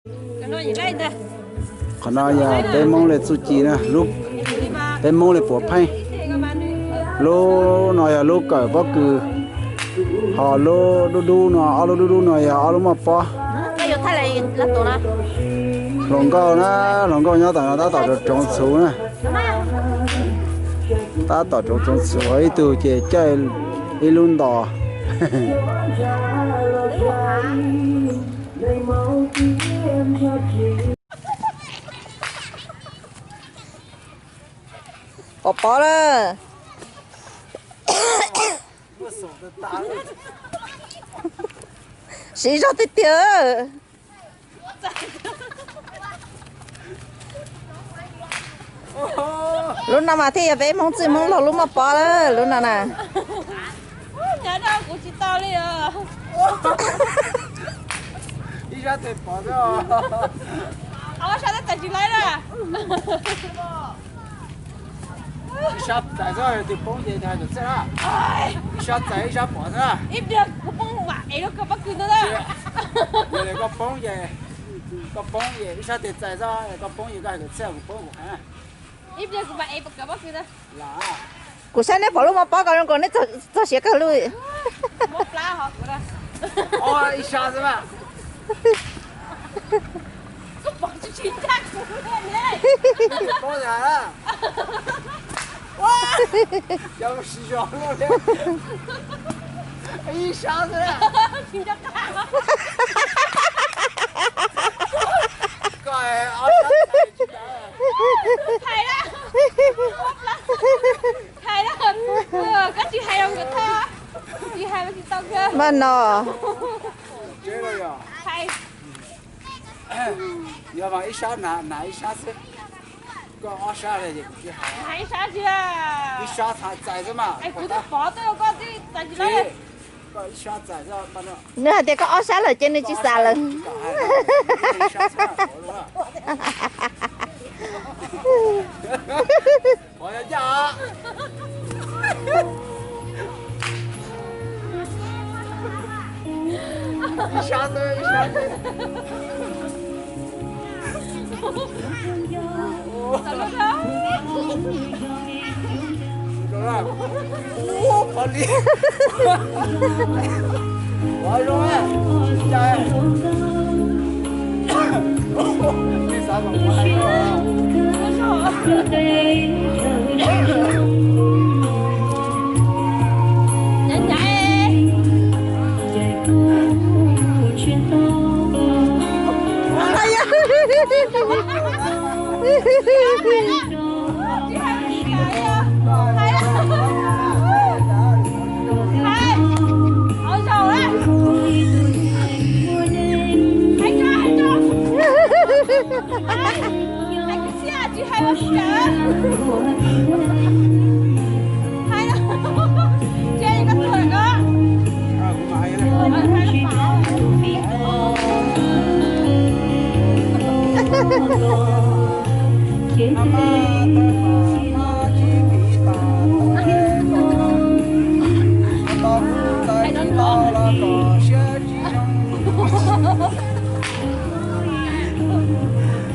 Qhov no yog peb Hmoob li txuj ci na, peb Hmoob li puav pheej. Lub no yog lub kawm pob kws, ho lub dub dub no, ob lub dub dub no yog ob lub muaj pob. Hluas nkauj na, hluas nkauj nyob tom no tab tom roov txhuv na. Tab tom roov txhuv, ib tug ces caij ib lub ntos. Pov pov lawm. Siv zog tiag tiag. Lub no mas thiaj yog peb Hmoob txwj Hmoob laug lub muaj pob lawm lub no na. Ib sab tes pov xwb. Ib sab txais xwb, tus poob ces hais kom txawj na. Ib sab txais ib sab pov xwb na. Ib pliag kuv poob mam ev lub kawm pob kws ntawd na. Yog li koj poob ces, koj poob ces ib sab tes txais xwb, koj poob ces koj hais kom txawj, kuv poob kuv heev. Ib pliag kuv mam ev kawm pob kws ntawd. Kuv saib neb pom lub muaj pob ko zoo nkaus neb txog siav kawg li. Ob ib sab xwb na. Koj pom tsis tsis ncaj kuv li ne. Poob yam na. Cov siv zog luaj li. Ib sab xwb na. Koj ob sab txais tsis tau. Hais na. Hais na. Koj tsis hais los nkawd tau. Tsis hais los tsis tau kawg. Mas no. Hais. Yog mas ib sab na, na ib sab xwb. Koj ob sab li ces kuv tsis hais. Hais ib sab tsis. Ib sab txais xwb mas. Es kuv twb pov twb koj twb txais tsis tau. Koj ib sab txais xwb. Nws hais tias koj ob sab lawm ces nws tsis xav lawm. Ib sab xwb na, pov lawm. Pov yog ncaj. Ib sab xwb, ib sab xwb. Pov li. Pov zoo, ncaj.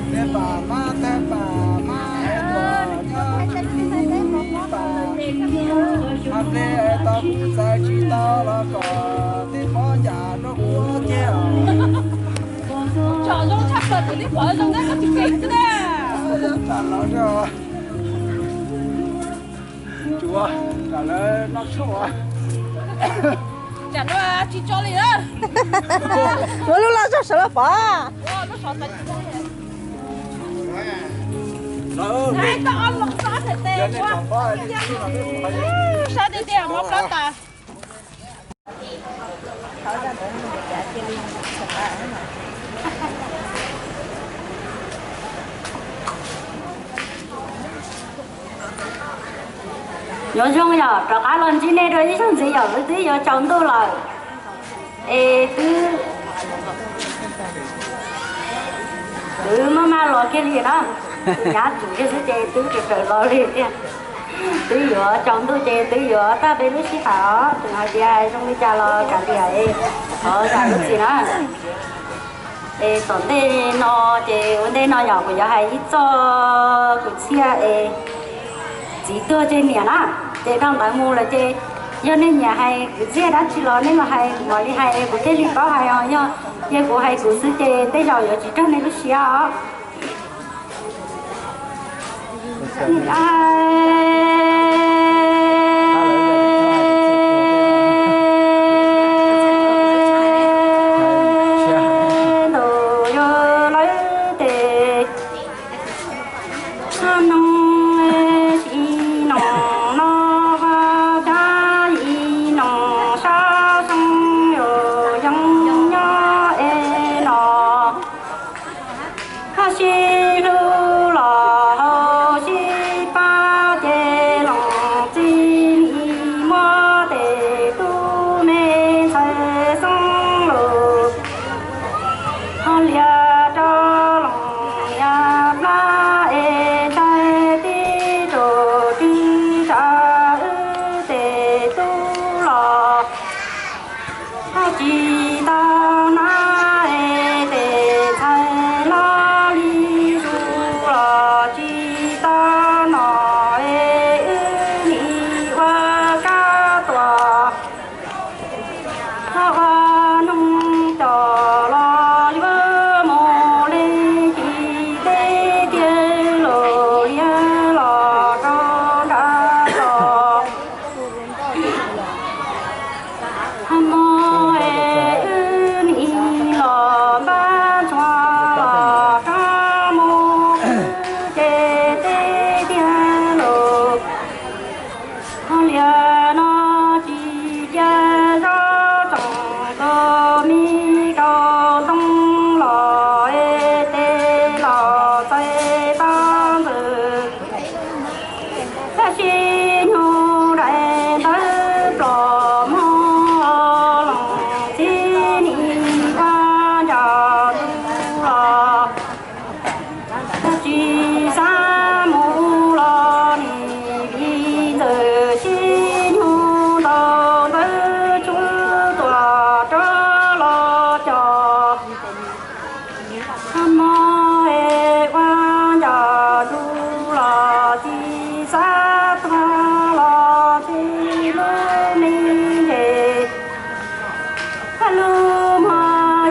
Tej pam mab tej pam mab es tuaj nyob tsis pam, hais ple es tau kuv txais tsis tau los kom tib pov yam rau kuv thiab. Tsom zoo tshaj plaws, kuv tib pov zoo na, koj tsis kev xwb na. Tsom lawv noj tshuaj. Tsam no tsis tso li na. Muab lub loj zog sawv los pov. Sab tiag tiag, mob plab tas. Nyob zoo yom, rov qab los ntsib nej dua ib zaug ntxiv yom, wb twb yuav tsaus ntuj lawm. Es twb, twb maj maj los kiag li na. Nyab txwm kiag xwb ces twb raws raws los li tiag. Twb yuav tsaus ntuj ces twb yuav tag peb lub sij hawm os. Tseem hais tias zoo li cas los kav liam, thov zam lub txim na. Es tom ntej no ces ua ntej no yog kuv yuav hais ib txoj kwv txhiaj es txiv tuag tseg niam na, ces dhau ntawd mus lawm ces yog nej nyiam hais kwv txhiaj dab tsi los nej los hais, kuv mam li hais kuv thiaj li paub hais os. Yog, yog kuv hais kuv xwb ces tej zaum yuav tsis raug nej lub siab os. Ntuj yuav lawv tes, noog tsis noog no, vaj tsab ib noog sab xoo yuav yeej nyob es no. Haj sib hlub los hauv sib pab ces loos txij nim muab tes tub me ntxhais xoob lus. Ho lias rau loos niam plab es ntshai tib tug tswv tsa wb tes tub los. Ho tsis tau nab es tes ntxhais hlob li tus los tsis tau nom es wb nim ua kab tuam. Ho ua noog coj los yuav mus li tsis teb tiag los liab los rau nram los. Hmo es wb nim los npab ntxhua los rov mus ces teb tiag los. Ho lias no tsis cia zov tsoom tus me kaus ntoo los es tes los txais tau ntxwg. Tab sis nyuj dais ntawd plos mog loos txij nim ua ncaus ntuj los. Tab tsis xav mus los nim vim ntxawm sib nyug ntaus ntawd tshuav tuam rov los coj. Hmo es ua ncaus ntuj los tsis xav tuag los tsis lub me ntses. Lub hmo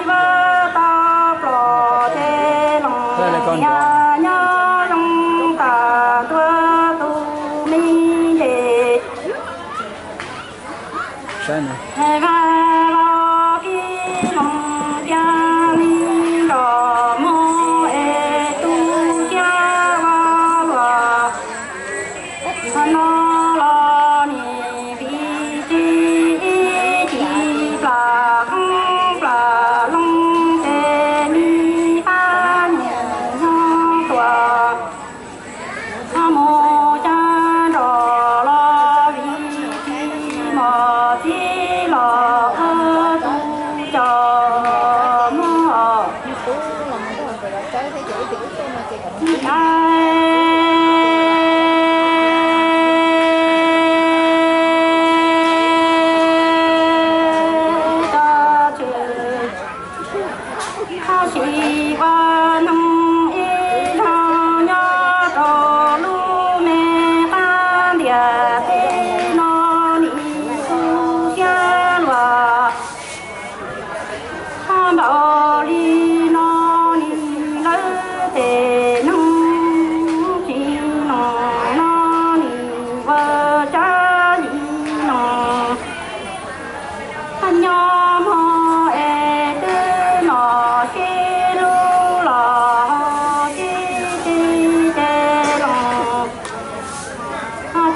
yuav tau plos ces loos niam nyob zoo tas ntua tus me ntses. Vaj los kib loos cia li nrog mog es tu siab vaj luam. Qhov no los nim vim tsis ib ci plam qoob plam loo ces me qab niam nyob tuam. Mus xya nrog los vim tsis mos txib los ua tus coj mog. Tab sis ua neeg ib zaug nyob rau lub me qab ntiaj teb no nim tu siab luag. Ho npaum li no nim lawv tes neeg tsis noog no nim ua tsab li no. Nyob hmo es twb nom sib hlub los sib txig ces loos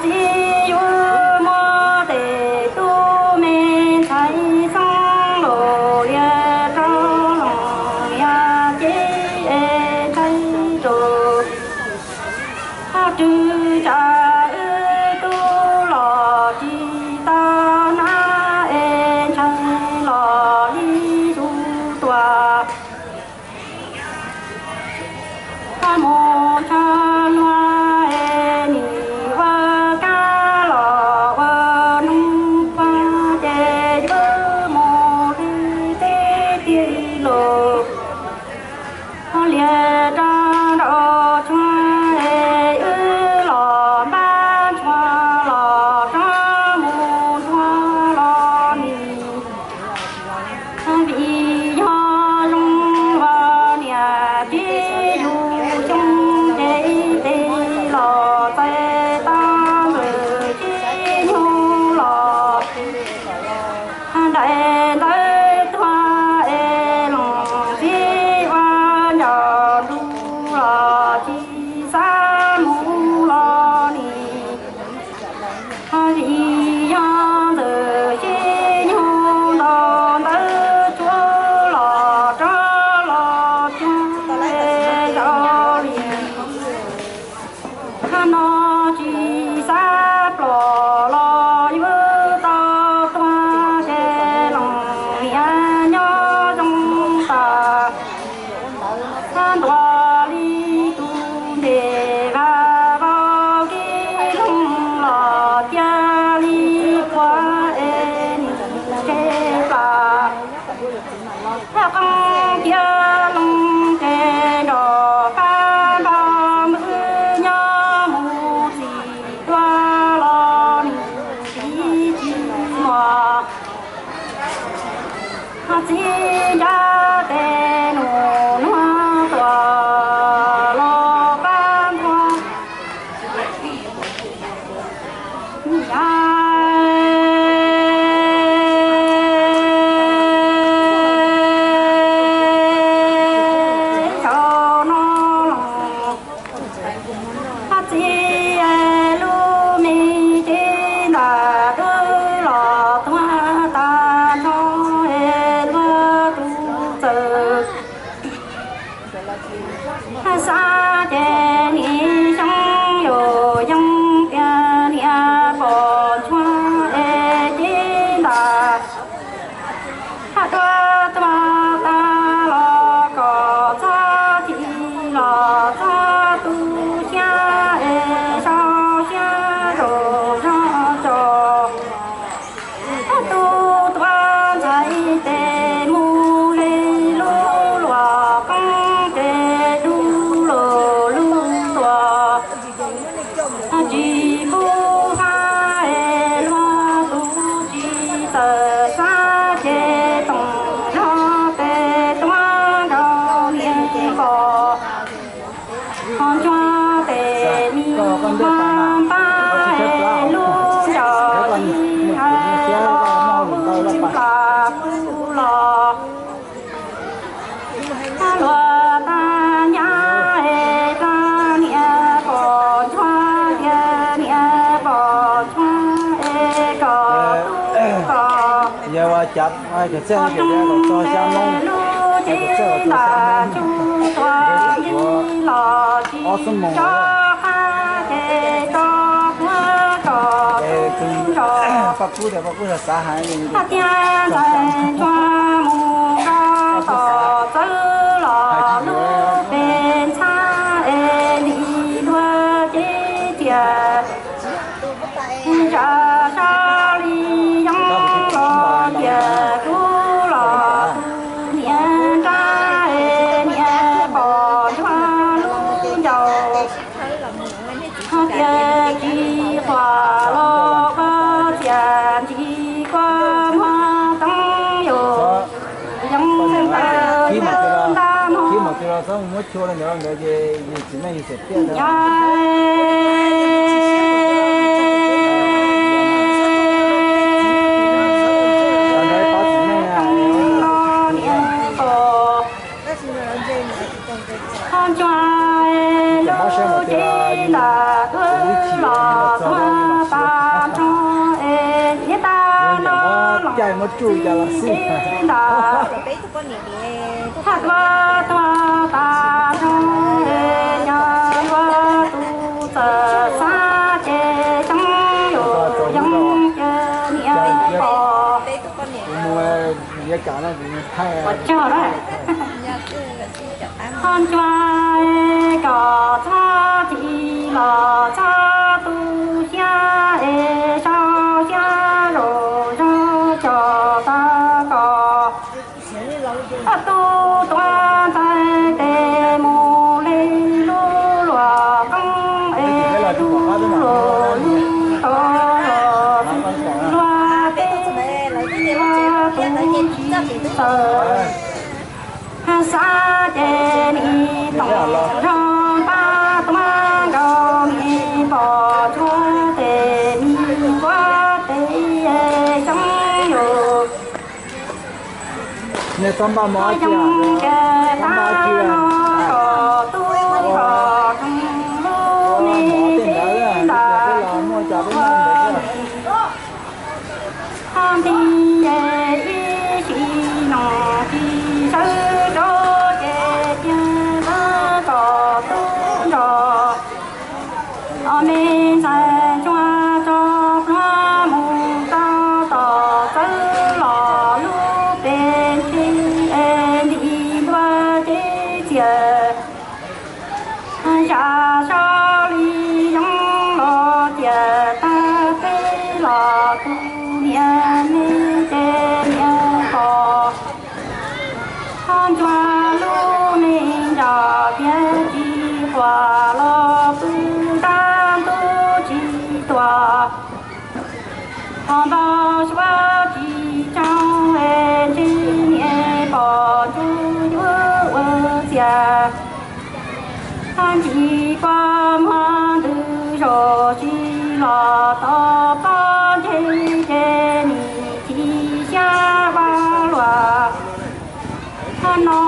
txib yuav muab tes tub me ntxhais xoob los lias rau loos niam ces es ntshai rau. Ho tswv tsa wb tub los tsis tau nab es ntshai los li tus tuam. Ho mus tshaj luag es nim ua kab los ua noog vaj ces yuav mus li teb tiag los. Tias rov nrau tshuaj es wb los npaj tshuaj los rov mus ntxhua los nim. Vim yog zoo los niam tij yug xyoo ces ib teg los txais tau ntawm tib nyuag los nraim ntawd tuag es los tib ua ncaus ntuj los tsis xav mus los nim. Vim yog ntawm tib nyuag nto ntawd tsuav los rov los cuag zaum li no tsis xav plos los yuav tau tuag ces los niam nyob zoo tas. Ntuas li tus ntes vaj vau kib loog los cia li puag es nim tsev plas. Qeeb kiag loog ces nrog qab nrog npwb nyob mus txim tuaj los nim tib tsis muaj. Txiv nrab tes nus nuag tuaj los pab ntuag. Zaum no los txiv lub me cev ntawm dub los tuag tag nrho es luag tus txawm xav ces nim xyoo yuav yeej tias niam pom ntsuag es cev ntawm dub tuag tag los kom txhob chim los txhob tu siab es sau siab zaum zog tso. Tu tuav ntxhais tes mus li lub luam qeeb ces du lug lub tuam tsis pub hab es luag tus tsis txawm xav ces toom zog tes tuab nrau niam pom. Ho ntsuag tes mi npab es lub ncaus tsis hais los mus plas kuj los. Luag tag nyab es plag niam pom ntsuag tias niam pom ntsuag es kom tub kom Ho tub tes lub cev ntawm tsuj tuag ib los tsis tso qab ces tso puag kom tub nrog. Hab tiag ntxhais ntsuag mus rau tom txawv los lub pes ntxhab es li luag cev tias Ntshav sab li yoov los tias kub los tus niam nrab es niam pom ntsuag lub ncaus. Ho tias tsis quas los koj txias ntsis kua muag toob yus yoov ntawd ntab no. Ho ntsuag lub cev ntawm tuaj los tuag tag nrho es niam tab no los txiv cev ntawm Thaj tuaj tuag tas nrho es yog luag tus txawm xav ces xyoob yus yoov ces niam pom. Ua tsaug lawm. Ho ntsuag kom txhob chim los txhob tu siab es sau siab zaum zog cov tag kom tub tuav ntxhais tes mus Txhob npaj mov, txhob npaj kiag, kom tub kom zoo lub neej ntawd, muaj cov peb noj ntawd. Qhov nti ib sim no tsis sawv rau ces tiag, kom tub nrog ob me ntxhais tsuag tso pluag mus rau tom txawv los lub pem ntseg nti ntua ces txias. Zam so li zoo los tias tag peb los tus niam me ces niam pom. Ho ntsuag lub neej nrog tiag tsis huam los pw dab ntub tsis tuam. Ho nto suav tsis tsoo es ntshe niam pom ntsuj yuav ua txias. Ho ntsis kua muag ntws zos tsis los tau pob ntseg ces nim chim siab vaj luam. Ho no